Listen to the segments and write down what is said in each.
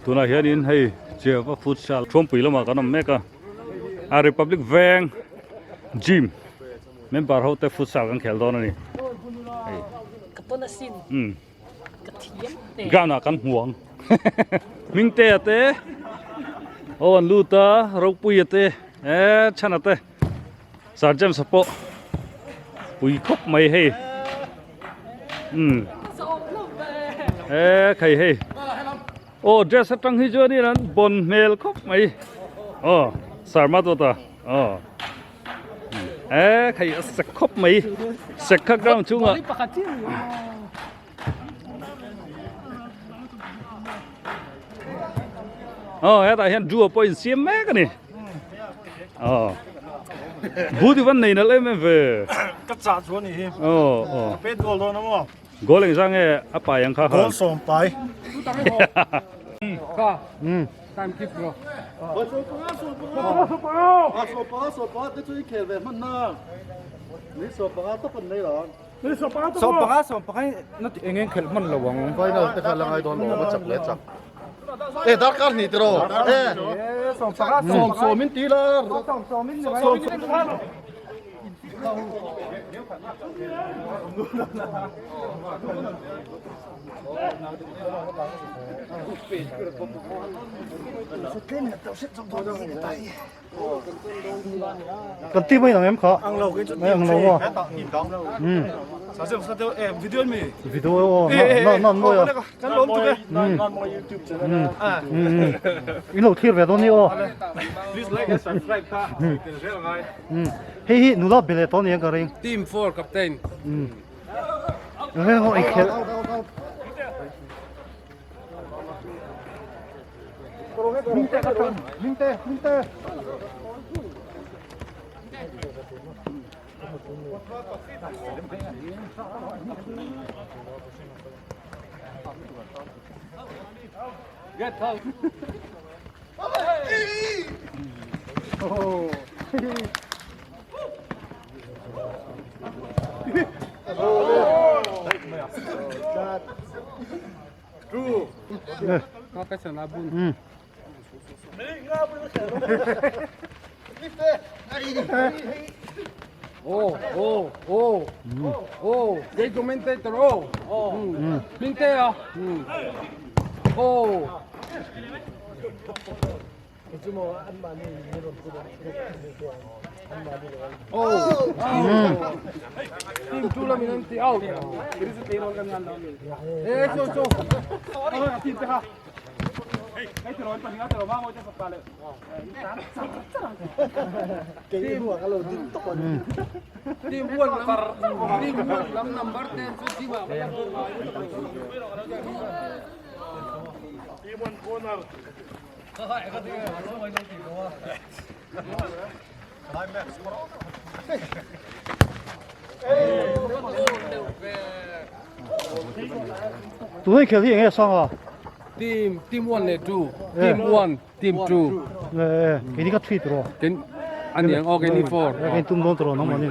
Tunah hianin hei Chiava futsal Thuampui lamah kan awm mek a, a Republic Veng gym member ho te futsal kan khel dawn a ni. Hei. Ka pawn asin. Um. Ka thiam hle. Ground ah kan hmu ang. Hmingtea te aw an lut a, Ropuia te eh Chhana te Sir James-a pawh pui khawp mai hei. Um. Eh khai hei. Aw dress atang hi chuanin an bawn hmel khawp mai. Aw Sir Madota aw. Eh khai a sek khawp mai sek kha ground chungah Aw hetah hian Drew a pawh insiam mek a ni. Aw Booth i van nei nalh em em ve. Ka chah chu a ni hi. Aw aw. Ka pet goal dawn a maw. Goal engzah nge a pai ang kha khan. Goal sawm pai. Ka. Time keep bro. Sawmpanga sawmpanga na ti engeng khelh hman lo ang. Final te kha la ngai dawn lo a chak leh chak. E darkar hnih tiraw. E sawmpanga sawm sawm in ti la. Sawm sawm in ni mai. Kan ti mai ang em kha? Ang lo ke chu. Ang lo maw? Um. Sa sem sa teu eh video mi. Video aw na na mawi a. Kan lom tu ke. Nan mawi YouTube channel. Um. In lo thlir ve dawn ni aw. Please like and subscribe kha. Tel zel ngai. Um. Hei hi nula bele tawh ni ang ka ring. Team 4 captain. Um. Reng ho ikhel. Mingte, mingte. Get out. Oh. Oh, oh, oh. Oh, cái commentator oh. Oh. Minh Tê à? Oh. Oh. Team 2 lamin an ti out. Eh, so so. Team Team 1 lam Team 1 lam number 10 chu team ah Team 1 corner. Tunah khel hi eng nge sang a? Team team 1 leh 2 team 1 team 2 Eh keini ka 3 tiraw. Ken ani ang aw keini 4. Keini tum dawn tiraw nangmah ni.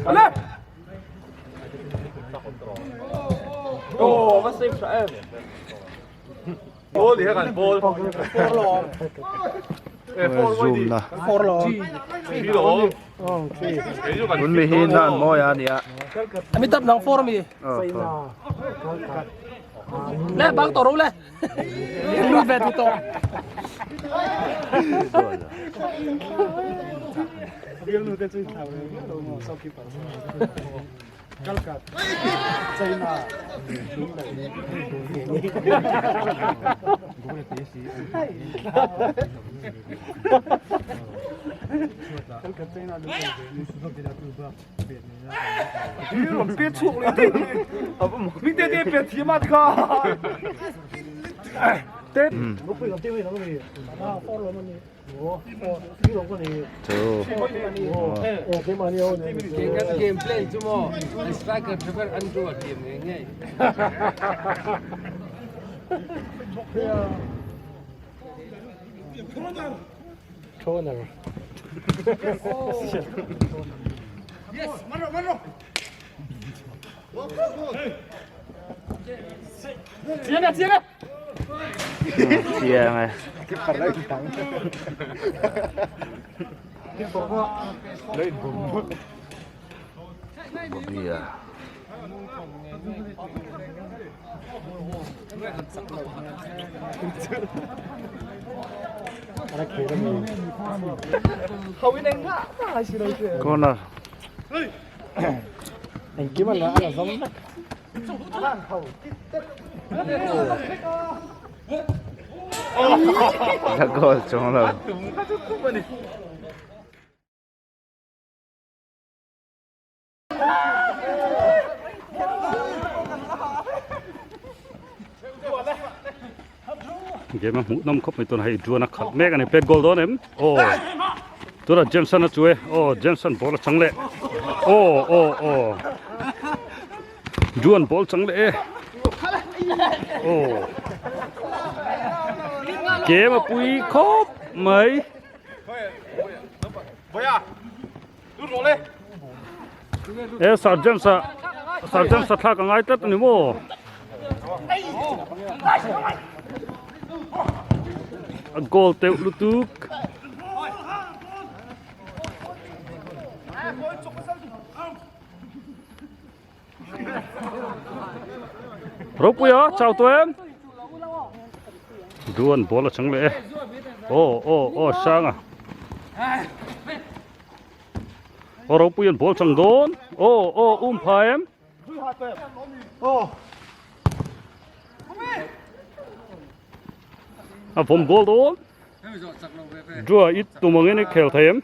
Ale. Oh, va save tha em. Ball hi kan ball. Zoom na. Un mi hi nan mawi a nia. Ami tap nang for mi. Le bang to ro le. Lu ve tu to. Chu. Kan game plan chu maw striker Trevor Andrew a thiam ngei ngei. Chiang e. Bobby-a. Corner. La goal chuang lo. Game a hmuh nawm khawp mai tuna hei duan a khalh mek a ni pet goal dawn em aw tunah Jameson a chu e aw Jameson ball a chang leh aw aw aw duan ball chang leh e aw game a pui khawp mai. E Sir James a Sir James a thlak a ngai tlat a ni maw? A goal teuh lutuk. Ropui a chau tawh em? Duan ball a chang leh e. Aw aw aw Sanga. Aw ropui an ball chang dawn. Aw aw um pha em? A vawm goal dawn. Dua i tum angin i khel thei em?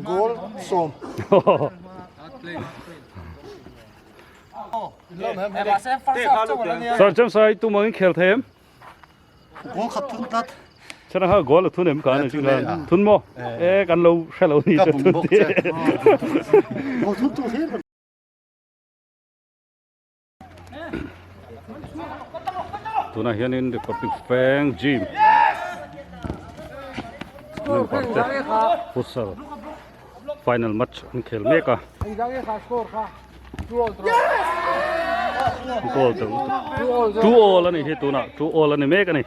Goal sawm. Sir James a i tum angin khel thei em? Goal khat thun tlat. Chana kha goal a thun em ka ni chu khan. Thun maw? E kan lo hre lo ni chu thun ti. Goal thun tu thir. Tunah hianin Republic Bank Gym member te futsal final match an khel mek a goal te 2 all ani hi tunah 2 all ani mek ani.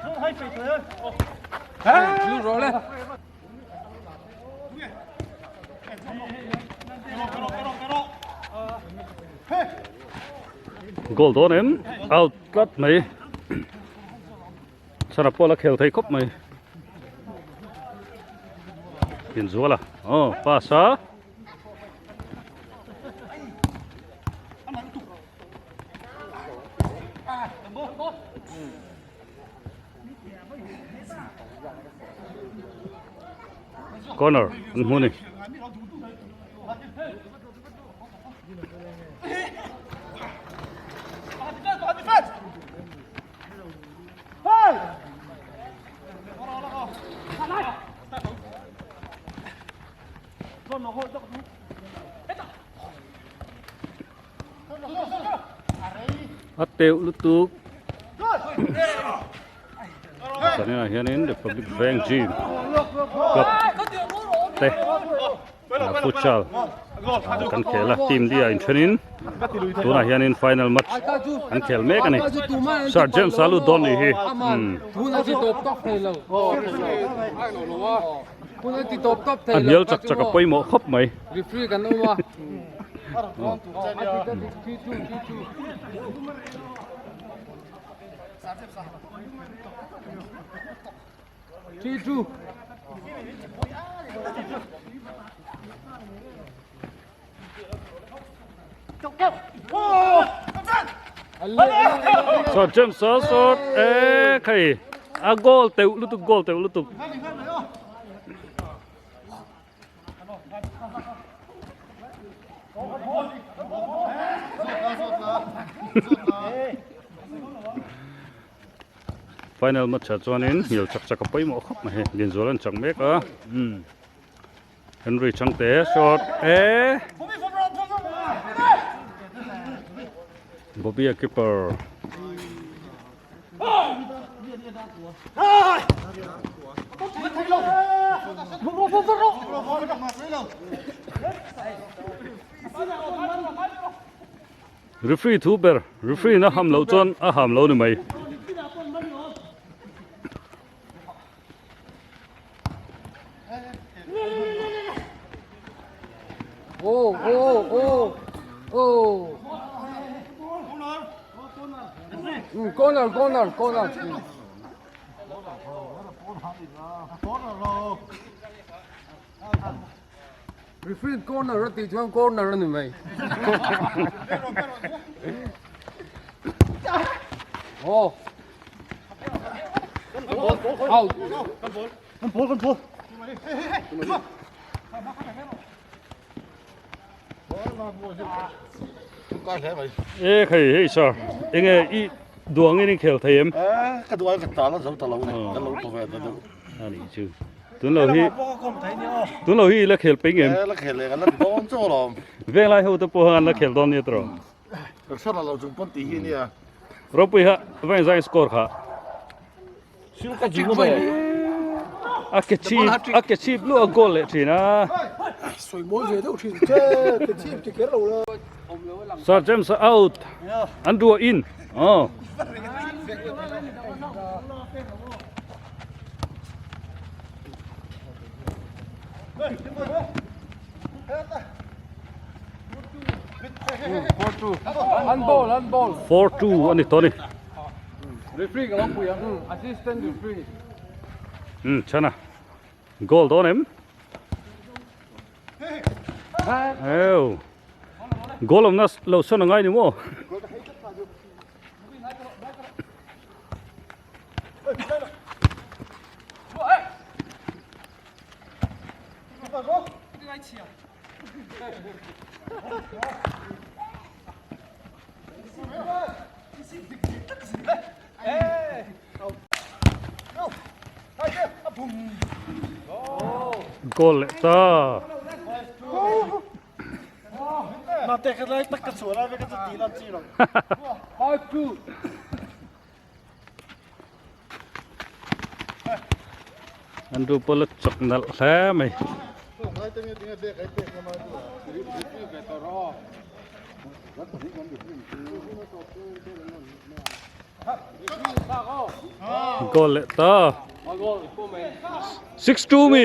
Goal dawn em out tlat mai chhana pawh la khel thei khawp mai inzuala aw pass a. Corner an hmu ni. A teuh lutuk zaninah hianin Republic Bank Gym Club te futsal kan khel a team D ah inthenin tunah hianin final match an khel mek a ni Sir James a lut dawn nih hi a hnial chak chak a pawimawh khawp mai. Sir James a shot e khai a goal teuh lutuk goal teuh lutuk. Final match ah chuanin hnial chak chak a pawimawh khawp mai hei Lianzual an chak mek a umm Henry Changte shot e Bobby a keeper. Referee thu ber, referee in a ham loh chuan a ham lo ni mai. Corner corner corner. Referee corner a tih chuan corner a ni mai. Aw. Out. Kan ball kan ball. E khai hei sir enge i duangin i khel thei em? Ka duai ka tala zo ta lo ni ka lo to ve ta deuh. Ani chu tun lo hi tun lo hi la khel peng em? La khel le kan la dawn chu lawm. Venglai ho te pawh an la khel dawn nia tawh. Ka hre lo chung pawn tih hi nia. Ropui ha veng zai score kha. A ke chip a ke chip lu a goal leh thin a. Sawi mawi ve deuh thin che ke chip ti kher lo la. Sir James out an duah in oh. Handball handball. 4-2 ani tawh ni. Referee ka lo pui ang assistant referee. Um chana goal dawn em eu goal awmna lo sawn angai ni maw Goal leh ta. Andrew pawh la chawk nalh hle mai. Goal leh ta. 6-2 mi.